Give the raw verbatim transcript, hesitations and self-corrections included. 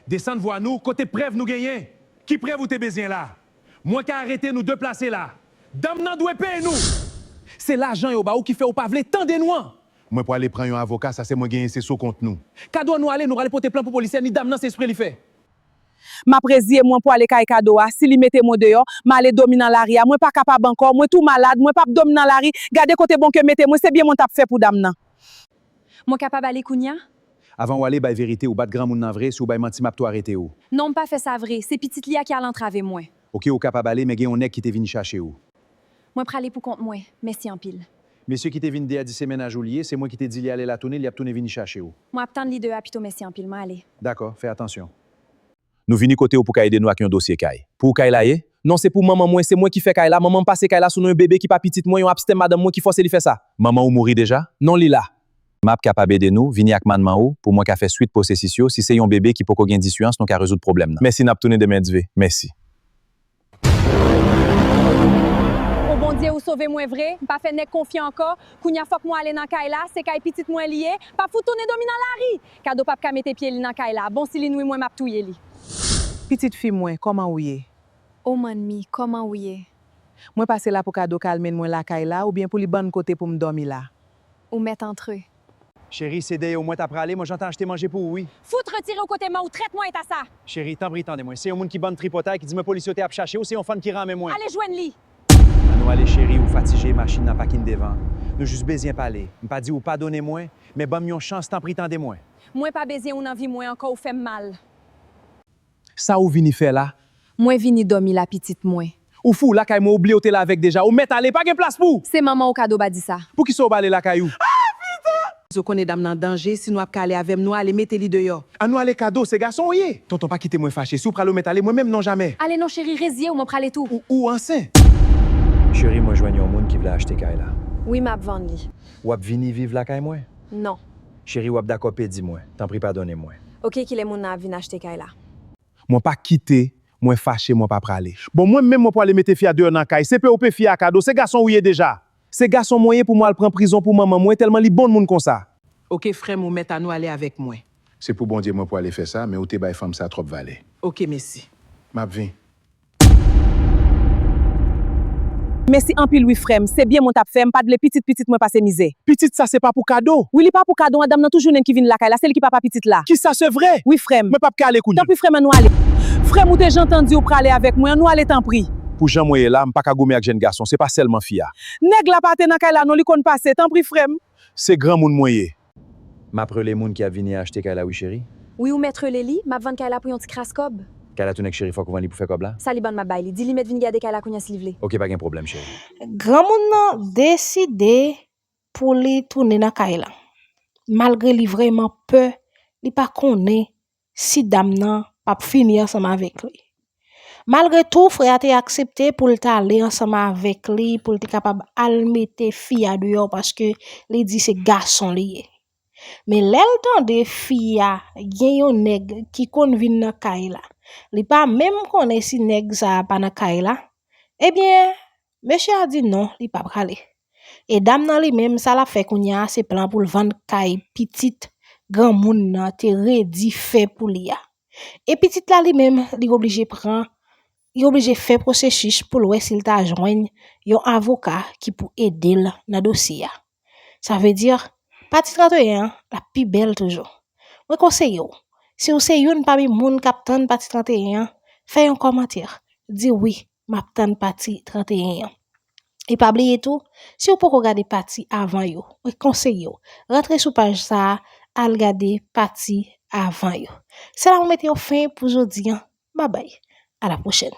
Desann vwa nou, kote prèv nou genyen? Ki prèv ou te bezyen la? Mwen ka arete nou deplase la. Dam nan dwe peye nou! Se lajan yo ba ou ki fè ou pa vle tande nou an! Mwen pwale pran yon avoka, sa se mwen genyen, se sou kont nou. Kado, ann nou ale, nou prale pote plent pou polisye, ni dam nan se espre li fè. M ap reziye mwen pou ale kay Kado a, si li mete mwen deyò, m ale dòmi nan lari a, mwen pa kapab ankò, mwen tou malad, mwen p ap dòmi nan lari, gade kote Bondye mete mwen, se byen mwen t ap fè pou dam nan. Mwen kapab ale kounya? Avan w ale, bay verite, ou bat granmoun nan vre, si w bay manti m ap tou arete w. Non, m pa fè sa vre, se pitit li a ki al antrave mwen. Oke, ou kapab ale, men gen yon nèg ki te vini chache w. Mwen prale pou kont mwen, mèsi anpil. Mesye ki te vin dèyè di se mennaj ou li ye, se mwen ki te di li ale la tounen, li ap tounen vini chache w. Mwen ap tann li deyò a pito, mèsi anpil, mwen ale. Dakò, fè atansyon. Nou vini kote w pou ka ede nou ak yon dosye kay. Pou ou kay la ye? Non, se pou manman mwen, se mwen ki fè kay la, manman m pase kay la sou non yon bebe ki pa pitit mwen, yon abstèm madanm mwen ki fòse li fè sa. Manman ou mouri deja? Non, li la. M ap kapab ede nou, vini ak mannman ou, pou mwen ka fè swit pwosesis yo, si se yon bebe ki poko gen dis wi ans, nou ka rezoud pwoblèm nan. Mèsi, n ap tounen demen, Dve. Mèsi. O Bondye, ou sove mwen vre, m pa fè nèg konfyan ankò, kounya fòk mwen ale nan kay la, se kay pitit mwen li ye, p ap fout tounen dòmi nan lari! Kado p ap ka mete pye li nan kay la, bon si li nwi mwen m ap touye li. Pitit fi mwen, kòman ou ye? O manmi, kòman ou ye? Mwen pase la pou Kado ka al mennen mwen lakay la, oubyen pou li ban m kote pou m dòmi la. Ou mèt antre. Cheri, se dèyè w mwen ta prale, mwen gentan achte manje pou ou wi. Fout retire w kote m an, ou trèt mwen eta sa! Cheri, tanpri tande mwen, se yon moun ki ban m tripotay, ki di mwen polis yo te ap chache w, se yon fann ki renmen mwen. Ale jwenn li! Ann nou ale cheri, ou fatije, machin nan pakin devan. Nou jis bezyen pale. M pa di w padone mwen, men ban m yon chans, tanpri tande mwen. Mwen pa bezyen ou nan vi mwen ankò, ou fè m mal. Sa ou vini fè la? Mwen vini dòmi la pitit mwen. Ou fou, lakay mwen ou bliye ou te la avèk deja, ou mèt ale, pa gen plas pou ou! Se manman ou Kado pa di sa. Poukisa ou pa ale lakay ou? Ou konnen dam nan an danje, si nou ap ka ale avè m, nou ale mete li deyò. Ann nou ale Kado, se gason ou ye! Tonton pa kite mwen fache, si ou prale ou mèt ale, mwen menm non jamè! Ale non cheri, reziye w, mwen prale tou. Ou, ou ansent! Cheri, mwen jwenn yon moun ki vle achte kay la. Wi, m ap vann li. W ap vini viv lakay mwen? Non. Cheri, w ap dakò pedi mwen, tanpri padone mwen. Oke, kilè moun nan ap vin achte kay la? Mwen pa kite, mwen fache, mwen pa prale. Bon, mwen menm mwen pwale mete fi a deyò nan kay, se pe ou pe fi a Kado, se gason ou ye deja. Se gason mwen ye pou mwen al pran prizon pou manman mwen, tèlman li bon moun konsa. Oke, frè m, ou mèt ann nou ale avèk mwen. Se pou Bondye mwen pwale fè sa, men ou te bay fanm sa twòp valè. Oke, mèsi. M ap vin. Mèsi anpil wi frè m, se byen mwen t ap fè, m pa t vle pitit pitit mwen pase mizè. Pitit sa se pa pou Kado? Wi, li pa pou Kado, madanm nan toujou menm ki vin lakay la, se li ki papa pitit la. Kisa, se vre? Wi frè m. Mwen p ap ka ale kounye a. Tanpri frè m, ann nou ale. Frè m, ou te jan tann di ou prale avèk mwen, ann nou ale tanpri. Pou jan mwen ye la, m pa ka goumen ak jèn gason, se pa sèlman fi a. Nèg la pa te nan kay la non, li konn pase, tanpri frè m. Se granmoun mwen ye. M ap rele moun ki ap vini achte kay la wi cheri. Wi, ou mèt rele li, m ap vann kay la pou yon ti kras kòb. Kay la tou nèg cheri, fòk ou vann li pou fè kòb la? Sa li ban m ap bay li. Di li mèt vin gade kay la kounye a si li vle. Oke, pa gen pwoblèm cheri. Granmoun nan deside pou li tounen nan kay la. Malgre li vrèman pè, li pa konnen si dam nan p ap fini ansanm avèk li. Malgre tou, frè a te aksepte pou l t ale ansanm avèk li, pou l te kapab al mete fi a deyò, paske li di se gason li ye. Men lè l tande fi a gen yon nèg ki konn vin nan kay la, li pa menm konnen si nèg sa a pa nan kay la, ebyen, mesye a di non, li p ap prale. E dam nan li menm, sa l ap fè kounye a, se plan pou l vann kay pitit granmoun nan te redi fè pou li a. E pitit la li menm, li oblije pran, li oblije fè pwosesis pou l wè si l ta jwenn yon avoka ki pou ede l nan dosye a. Sa vle di, pati trannteyen an, l ap pi bèl toujou. Mwen konseye w, si w se youn pami moun k ap tann pati trannteyen an, fè yon kòmantè, di wi, m ap tann pati trannteyen an. E pa bliye tou, si w poko gade pati avan yo, mwen konseye w, rantre sou paj sa a, al gade pati avan yo. Se la mwen mete yon fen pou jodi a. Babay, a la pwochèn.